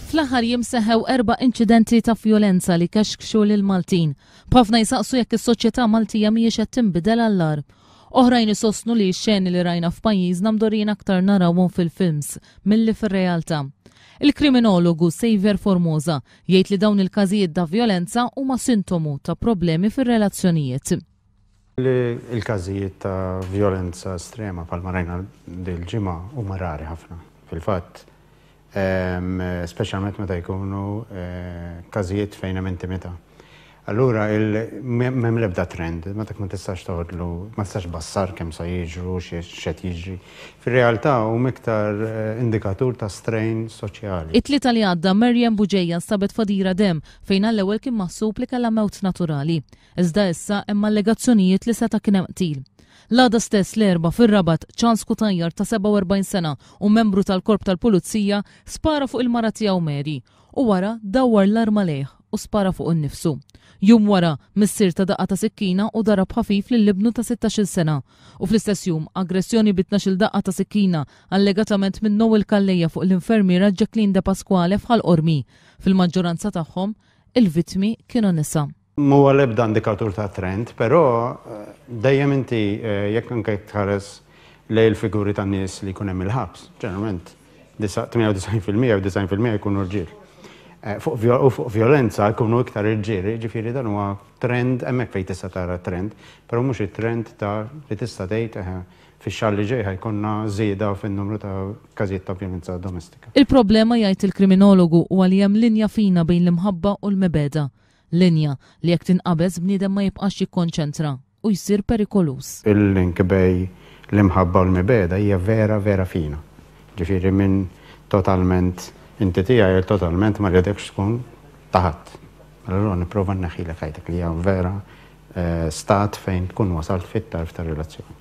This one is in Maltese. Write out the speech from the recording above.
Fl-aħħar jiem seħħew erba' inċidenti ta' vjolenza li kexkxu lill-Maltin. B'ħafna jsaqsu jekk is-soċjetà Maltija mhijiex qed tinbidel għall-agħar. Oħrajn isostnu li x-xeni li rajna f'pajjiżna mdorrijin aktar narawhom fil-films milli fir-realtà. Il-kriminologu Saviour Formosa jgħid li dawn il-każijiet ta' vjolenza huma sintomu ta' problemi fir-relazzjonijiet. Il-każijiet ta' vjolenza estrema bħalma rajna dil-ġimgħa huma rari ħafna. Fil-fatt, speċjalment meta jkunu każijiet fejn hemm intimità. Allura m'hemm l-ebda trend, meta ma tistax toħodlu, ma tistax tbassar kemm sa jiġru, x'qed jiġri. Fir-realtà huma iktar indikatur ta' strain soċjali. It-Tlieta li għadda, Miriam Bugeja nstabet f'għadira demm fejn għall-ewwel kien maħsub li kellha mewt naturali. Iżda issa hemm allegazzjonijiet li seta' kien hemm qtil. L-għada stess l-Erbgħa fir-Rabat, Charles Cutajar ta' 47 sena u membru tal-Korp tal-Pulizija spara fuq il-mara tiegħu Mary u wara dawwar l-arma lejh u spara fuqu nnifsu. Jum wara, missier ta daqqa ta' sikkina u darab ħafif lil ibnu ta' 16-il sena. U fl-istess jum, aggressjoni bi 12-il daqqa ta' sikkina allegatament minn Noel Calleja fuq l-infermiera Jacqueline Depasquale f'Ħal Qormi. Fil-maġġoranza tagħhom, il-vittmi kienu nisa. M'huwa l-ebda indikatur ta' trend, però dejjem inti jekk anke jekk tħares lejn il-figuri ta' nies li jkun hemm il-ħabs, ġeneralment 98% jew 90% jkunu rġiel. Fuq u fuq vjolenza jkunu iktar irġiel, jiġifieri dan huwa trend hemmhekk fejn tista' tara trend, però mhux it-trend ta' li tista' tgħid eħe fix-xahar li ġej ħa jkollna żieda fin-numru ta' każijiet ta' vjolenza domestika. Il-problema jgħid il-kriminologu huwa li hemm linja fina bejn l-imħabba u l-mibegħda. Linja li jekk tinqabeż bniedem ma jibqax jikkonċentra u jsir perikoluż. Il-link bejn l-imħabba u l-mibegħda hija vera vera fina. Ġifieri minn totalment inti tiegħi għal totalment ma rridekx tkun ta' ħadd. Mela allura nipprova nneħħilek ħajtek li hija vera stat fejn tkun wasalt fit-tarf tar-relazzjoni.